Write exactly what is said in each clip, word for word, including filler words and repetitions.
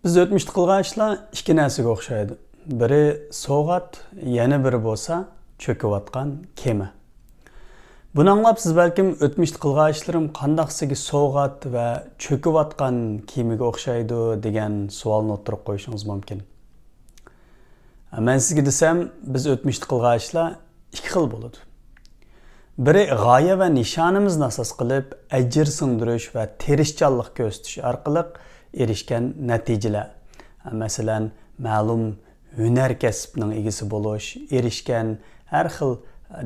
بىز ئۆتمۈشتە قىلغان ئىشلار ئىككى نەرسىگە ئوخشايدۇ. بىرى سوۋغات، يەنە بىرى بولسا چۆكۈۋاتقان كېمە. بۇنى ئاڭلاپ سىز بەلكىم ئۆتمۈشتە قىلغان ئىشلىرىم قانداقسىگە سوۋغات ۋە چۆكۈۋاتقان كېمىگە ئوخشايدۇ دېگەن سوئالنى ئوتتۇرىغا قويۇشىڭىز مۇمكىن. مەن سىزگە دېسەم، بىز ئۆتمۈشتە قىلغان ئىشلار ئىككى خىل بولىدۇ. بىرى غايە ۋە نىشانىمىزنى ئاساس قىلىپ ئەجىر سىڭدۈرۈش ۋە تىرىشچانلىق كۆرسىتىش ئارقىلىق ئېرىشكەن نەتىجىلەر. مەسىلەن، مەلۇم ھۈنەر كەسىپنىڭ ئىگىسى بولۇش، ئېرىشكەن ھەر خىل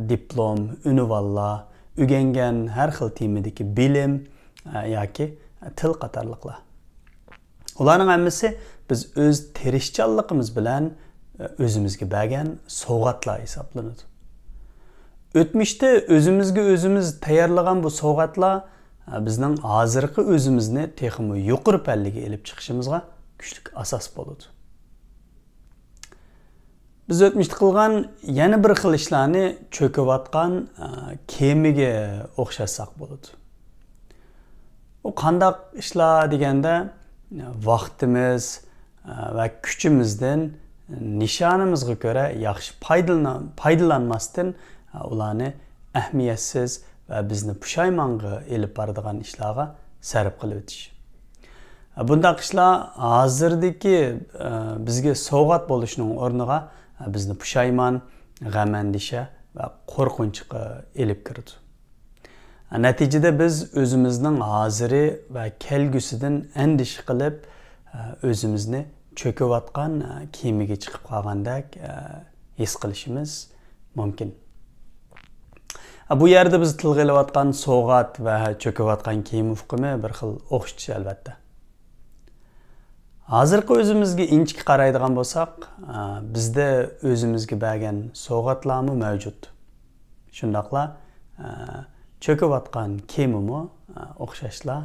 دىپلوم، ئۈنۋانلار، ئۆگەنگەن ھەر خىل تېمىدىكى بىلىم ياكى تىل قاتارلىقلار. ئۇلارنىڭ ھەممىسى بىز ئۆز تىرىشچانلىقىمىز بىلەن ئۆزىمىزگە بەرگەن سوۋغاتلار ھېسابلىنىدۇ. ئۆتمۈشتە ئۆزىمىزگە ئۆزىمىز تەييارلىغان بۇ سوۋغاتلار بىزنىڭ ھازىرقى ئۆزىمىزنى تېخىمۇ يۇقىرى پەللىگە ئېلىپ چىقىشىمىزغا كۈچلۈك ئاساس بولىدۇ. بىز ئۆتمۈشتە قىلغان يەنە بىر خىل ئىشلارنى چۆكۈۋاتقان، ئە، كېمىگە ئوخشاتساق بولىدۇ. ئۇ قانداق ئىشلار دېگەندە، ۋاقتىمىز، ئە، ۋە كۈچىمىزدىن نىشانىمىزغا كۆرە ياخشى پايدىلىنا-، پايدىلانماستىن، ئە، ئۇلارنى ئەھمىيەتسىز ۋە بىزنى پۇشايمانغا ئېلىپ بارىدىغان ئىشلارغا سەرپ قىلىۋېتىش. بۇنداق ئىشلار ھازىردىكى، ئە، بىزگە سوۋغات بولۇشنىڭ ئورنىغا، ئە، بىزنى پۇشايمان، غەم-ئەندىشە ۋە قورقۇنچقا ئېلىپ كىرىدۇ. نەتىجىدە بىز ئۆزىمىزنىڭ ھازىرى ۋە كەلگۈسىدىن ئەندىشە قىلىپ، ئە، ئۆزىمىزنى چۆكۈۋاتقان، ئە، كېمىگە چىقىپ قالغاندەك، ئە، ھېس قىلىشىمىز مۇمكىن. بۇ يەردە بىز تىلغا ئېلىۋاتقان سوۋغات ۋە چۆكۈۋاتقان كېمە ئۇقۇمى بىر خىل ئوخشىتىش، ئەلۋەتتە. ھازىرقى ئۆزىمىزگە ئىنچىكە قارايدىغان بولساق، بىزدە ئۆزىمىزگە بەرگەن سوۋغاتلارمۇ مەۋجۇت. شۇنداقلا چۆكۈۋاتقان كېمىمۇ ئوخشاشلا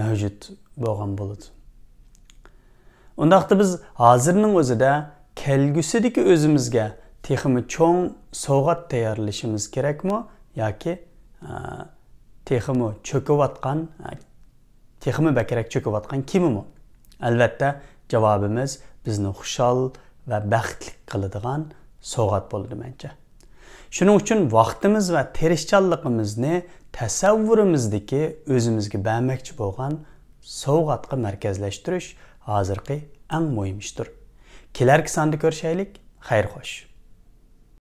مەۋجۇت بولغان بولىدۇ. ئۇنداقتا بىز ھازىرنىڭ ئۆزىدە كەلگۈسىدىكى ئۆزىمىزگە تېخىمۇ چوڭ سوۋغات تەييارلىشىمىز كېرەكمۇ ياكى، ئە، تېخىمۇ چۆكۈۋاتقان، ئە، تېخىمۇ بەكرەك چۆكۈۋاتقان كېمىمۇ؟ ئەلۋەتتە، جاۋابىمىز بىزنى خۇشال ۋە بەختلىك قىلىدىغان سوۋغات بولىدۇ، مەنچە. شۇنىڭ ئۈچۈن ۋاقتىمىز ۋە تىرىشچانلىقىمىزنى تەسەۋۋۇرىمىزدىكى ئۆزىمىزگە بەرمەكچى بولغان سوۋغاتقا مەركەزلەشتۈرۈش ھازىرقى ئەڭ مۇھىم ئىشتۇر. كېلەركى ساندا كۆرۈشەيلىك. خەير خوش.